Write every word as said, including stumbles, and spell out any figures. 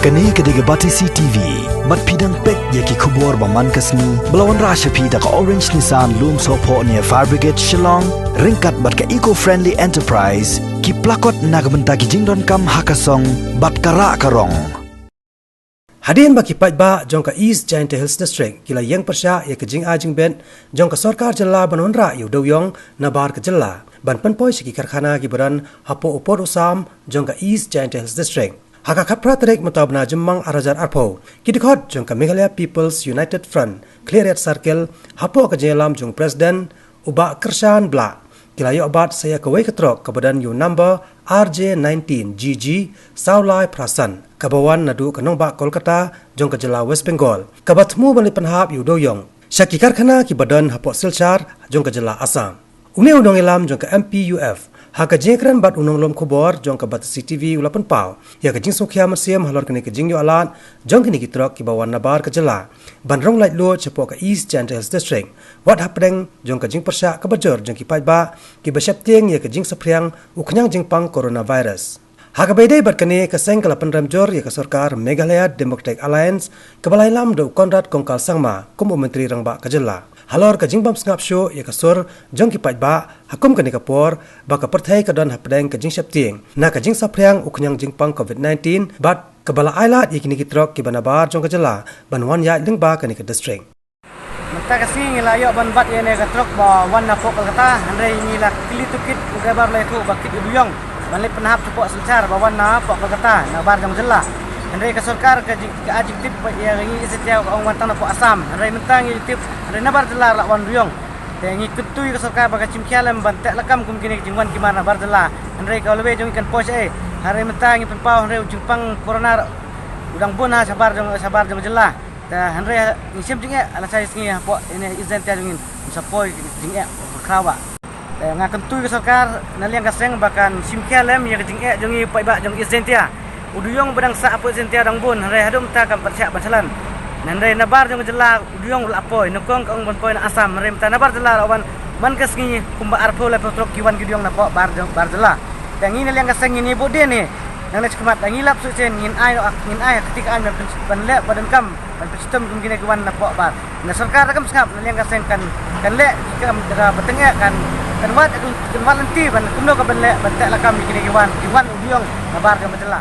Kane ka dei ka Batesi T V. Bad phi dang peit ïa ki khubor ba man ka sngi ba la wanrah sha phi da ka Orange Nissan Lumsohphoh near Fire Brigade Shillong, ryngkat bad ka Eco Friendly Enterprise, ki plakot na ka bynta ki jingdonkam ha ka song bad ka rah ka rong. Hadien ba ki paidbah jong ka East Jaintia Hills District ki la ïeng pyrshah ïa ka jingai jingbit jong ka sorkar jylla ban wanrah ïa u dewïong na bar ka jylla ban pynpoi sha ki karkhana kiba don hapoh u por u sam jong ka East Jaintia Hills District. Ha ka khatphra tarik mynta u bnai Jymmang ar hajar arphew, ki dkhot jong ka Meghalaya People's United Front, Khliehriat Circle, hapoh ka jingïalam jong u President u Bah Kyrshan Blah, ki la ïoh bat sa ïa kawei ka trok kaba don ïa u number R J nineteen G G saw lai phra san, kaba wan naduh ka nongbah Kolkata jong ka jylla West Bengal, kaba thmu ban leit pynhap ïa u dewïong sha ki karkhana kiba don hapoh Silchar jong ka jylla Assam. Une u nongïalam jong ka M P U F, ha ka jingkren bad u nonglum khubor jong ka Batesi T V, u la pynpaw ïa ka jingsngewkhia mynsiem halor kane ka jingïoh lad jong kine ki trok kiba wan na bar ka jylla ban rong laitluid shapoh ka East Jaintia Hills District, wat hapdeng jong ka jingpyrshah kaba jur jong ki paidbah kiba sheptieng ïa ka jingsaphriang u khñiang jingpang coronavirus. Ha kaba ïadei bad kane, ka seng ka la pynrem jur ïa ka sorkar Meghalaya Democratic Alliance kaba la ïalam da u Conrad Kongkal Sangma kum u Myntri Rangbah ka jylla halor ka jingbymsngap shuh ïa ka sur jong ki paidbah ha kum kane ka por ba ka pyrthei ka don hapdeng ka jingsheptieng na ka jingsaphriang u khñiang jingpang covid nineteen, bad kaba la ailad ïa kine ki trok kiba na bar jong ka jylla ban wan ïaid lyngba kane ka district. Mynta ka sngi ngi la ïoh ban bat ïa kane ka trok ba wan napoh Kolkata, hynrei ngi la kylli tohkit, u driver la ïathuh ba kit u dewïong ban leit pynhap shapoh Silchar ba wan napoh Kolkata na bar jong jylla. Hynrei ka sorkar ka jing, ka ai jingtip ba ïa ngi East Jaintia ka ong wan tang napoh Assam, hynrei mynta ngi tip hynrei na bar jylla la wan dewïong. Te ngi kyntu ïa ka sorkar ba kan shim khia lem ban teh lakam kum kine ki jingwan ki mar na bar jylla, hynrei ka lawei jong ngi kan poi shaei. Hynrei mynta ngi pynpaw hynrei u jingpang corona u dang bun ha shabar jong, shabar jong jylla. Te hynrei ngi shim jingeh lashai sngi hapoh ine East Jaintia jong ngi, sa poi jingeh khraw ba. Te nga kyntu ïa ka sorkar na liang ka seng ba kan shim khia lem ïa ka jingeh jong ngi paidbah jong East Jaintia. U dewïong ba dang sah hapoh East Jaintia dang bun, hynrei haduh mynta kam pat shah ban shalan. Hynrei na bar jong ka jylla u dewïong u la poi, nyngkong ka ong ban poi na Assam, hynrei mynta na bar jylla la wan man ka sngi kumba arphew laiphew trok ki wan ki dewïong napoh bar jong, bar jylla. Te ngi na liang ka seng ngin ïa buh dien hi. Nangne shakhmat ngi lap shuh sien ngin ai, ngin ai ha kti ka aiñ ban pyn, ban leh ba donkam ban pynshitom kum kine ki wan napoh bar. Na sorkar da kam sngap, na liang ka seng kan, kan leh ki kam da ba tyngeh, kan, kan wad, kan wad lynti ban kumno ka ban leh ban teh lakam ïa kine ki wan, ki wan u dewïong na bar jong ka jylla.